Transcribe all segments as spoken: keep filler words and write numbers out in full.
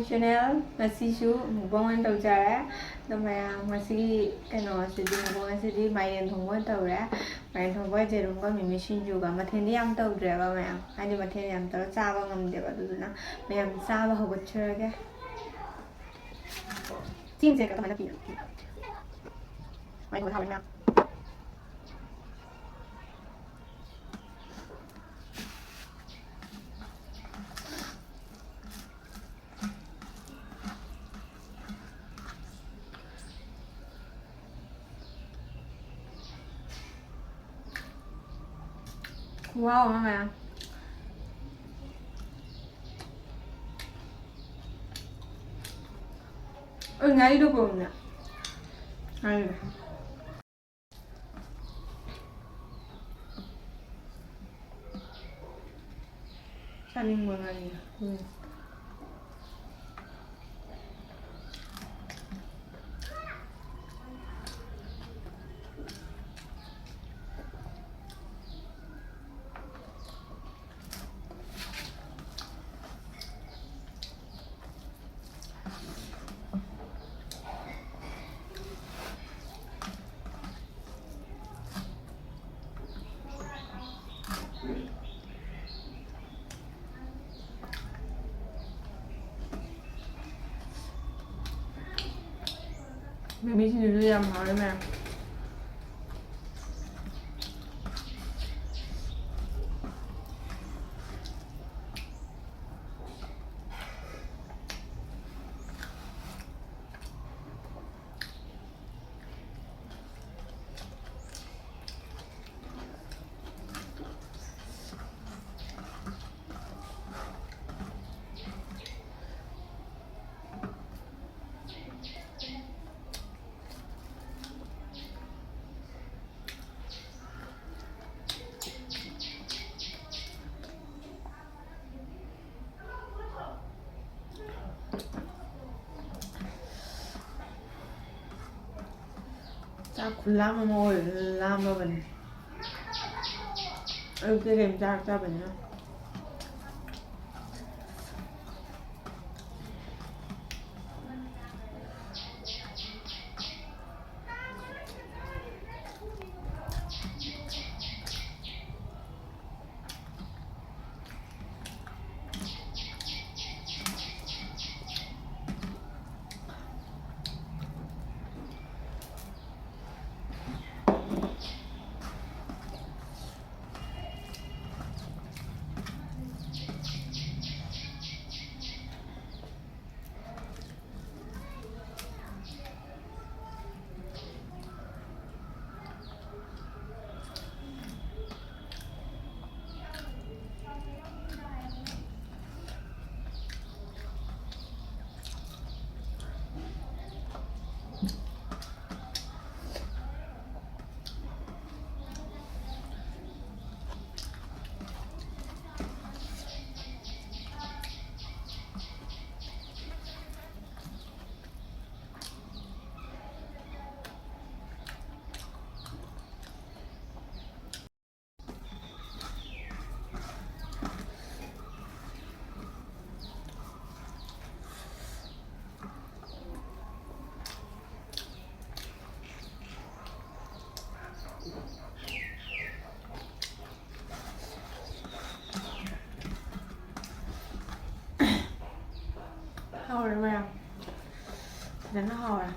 Channel ꯉꯁꯤꯁꯨ mukbang ꯑꯣꯏꯅ ꯇꯧꯖꯔꯦ꯫ ꯑꯗꯣ ꯃꯌꯥꯝ, ꯉꯁꯤꯒꯤ ꯀꯩꯅꯣꯁꯤꯗꯤ, ꯃꯨꯛꯕꯥꯡ ꯑꯁꯤꯗꯤ ꯃꯥꯏꯔꯦꯟ ꯊꯣꯡꯕ ꯑꯣꯏꯅ ꯇꯧꯔꯦ꯫ ꯃꯥꯏꯔꯦꯟ ꯊꯣꯡꯕ, ꯌꯦꯔꯨꯝꯒ ꯃꯤꯃꯤ ꯁꯤꯡꯖꯨꯒ꯫ ꯃꯊꯦꯜꯗꯤ ꯌꯥꯝ ꯇꯧꯗ꯭ꯔꯦꯕ ꯃꯌꯥꯝ, ꯍꯥꯏꯗꯤ ꯃꯊꯦꯜ ꯌꯥꯝ ꯇꯧꯔ ꯆꯥꯕ ꯉꯝꯗꯦꯕ꯫ ꯑꯗꯨꯗꯨꯅ ꯃꯌꯥꯝ ꯆꯥꯕ ꯍꯧꯒꯠꯆꯔꯒꯦ꯫ ꯆꯦꯡꯁꯦ ꯀꯃꯥꯏꯅ ꯄꯤꯅꯣ? ꯃꯥꯏ ꯊꯣꯡꯕ ꯊꯥꯕꯅꯤ ꯃꯌꯥꯝ꯫ ꯈꯨꯍꯥꯎ ꯑꯃ ꯃꯌꯥꯝ꯫ ꯑꯩ ꯉꯥꯔꯤꯗꯣ ꯄꯨꯔꯛꯎꯅꯦ꯫ ꯉꯥꯔꯤꯗꯣ꯫ ꯆꯥꯅꯤꯡꯕ ꯉꯥꯔꯤꯗꯣ꯫ ꯎꯝ꯫ ꯃꯤꯃꯤ ꯁꯤꯡꯖꯨꯁꯨ ꯌꯥꯝ ꯍꯥꯎꯔꯦ ꯃꯌꯥꯝ꯫ ꯆꯥꯛ ꯈꯨꯂꯥꯝ ꯑꯃ ꯑꯣꯏꯔꯦ, ꯂꯥꯝꯃꯕꯅꯤ꯫ ꯑꯌꯨꯛꯇ ꯀꯩꯝ ꯆꯥꯔꯛꯇꯕꯅꯤꯅ꯫ ꯍꯥꯎꯔꯦ꯫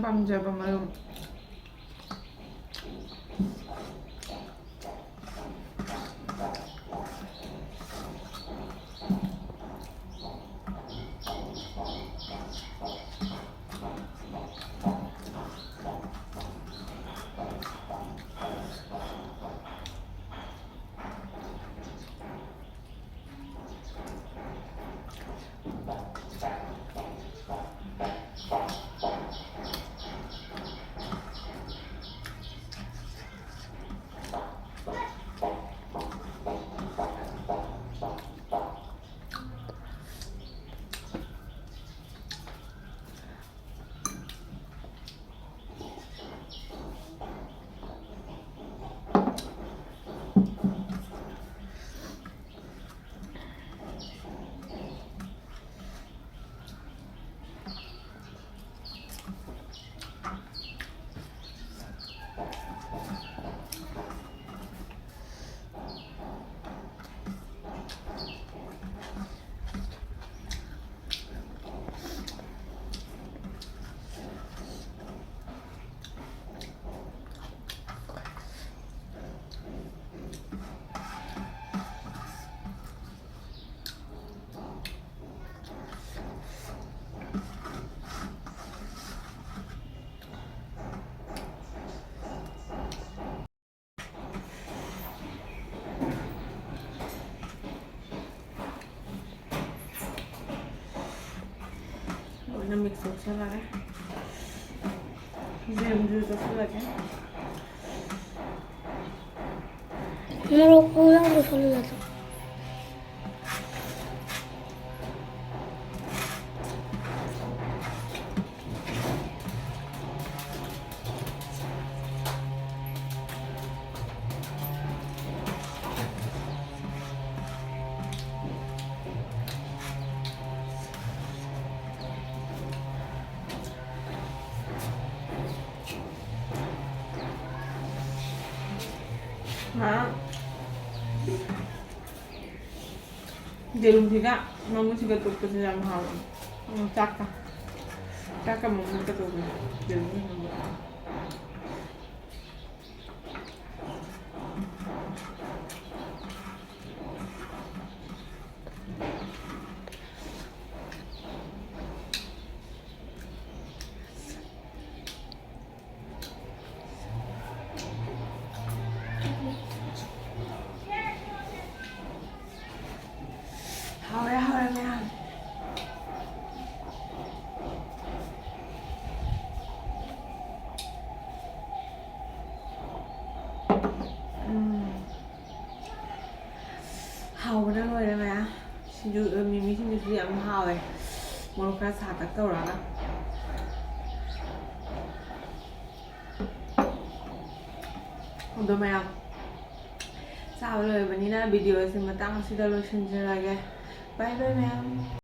ꯄꯥꯝꯖꯕ ꯃꯔꯨꯝ꯫ ꯂꯣꯏꯅ ꯃꯤꯛꯁ ꯇꯧꯁꯜꯂꯒꯦ꯫ ꯌꯦꯔꯨꯝꯁꯨ ꯇꯣꯠꯁꯜꯂꯒꯦ꯫ ꯃꯣꯔꯣꯛ ꯄꯨꯡꯌꯥꯎ ꯇꯣꯠꯁꯜꯂꯁꯨ꯫ ꯌꯦꯔꯨꯝꯁꯤꯒ ꯃꯃꯨꯠꯁꯤꯒ ꯇꯣꯠꯄꯁꯦ ꯌꯥꯝ ꯍꯥꯎꯕꯅꯦ꯫ ꯎꯝ, ꯆꯥꯛꯀ꯫ ꯆꯥꯛꯀ ꯃꯨꯟꯒꯦ ꯇꯧꯕꯅꯦ꯫ ꯌꯦꯔꯨꯝ ꯍꯧꯕ꯫ ꯍꯥꯎꯔꯦ, ꯍꯥꯎꯔꯦ ꯃꯌꯥꯝ꯫ ꯎꯝ꯫ ꯍꯥꯎꯕꯅ ꯂꯣꯏꯔꯦ ꯃꯌꯥꯝ꯫ ꯁꯤꯡꯖꯨ, ꯃꯤꯃꯤ ꯁꯤꯡꯖꯨꯁꯨ ꯌꯥꯝ ꯍꯥꯎꯋꯦ꯫ ꯃꯣꯔꯣꯛ ꯈꯔ ꯁꯥꯇꯛ ꯇꯧꯔꯒ꯫ ꯑꯗꯣ ꯃꯌꯥꯝ, ꯆꯥꯕ ꯂꯣꯏꯔꯕꯅꯤꯅ video ꯑꯁꯤ ꯃꯇꯥꯡ ꯑꯁꯤꯗ ꯂꯣꯏꯁꯤꯟꯖꯔꯒꯦ꯫ Bye bye ꯃꯌꯥꯝ꯫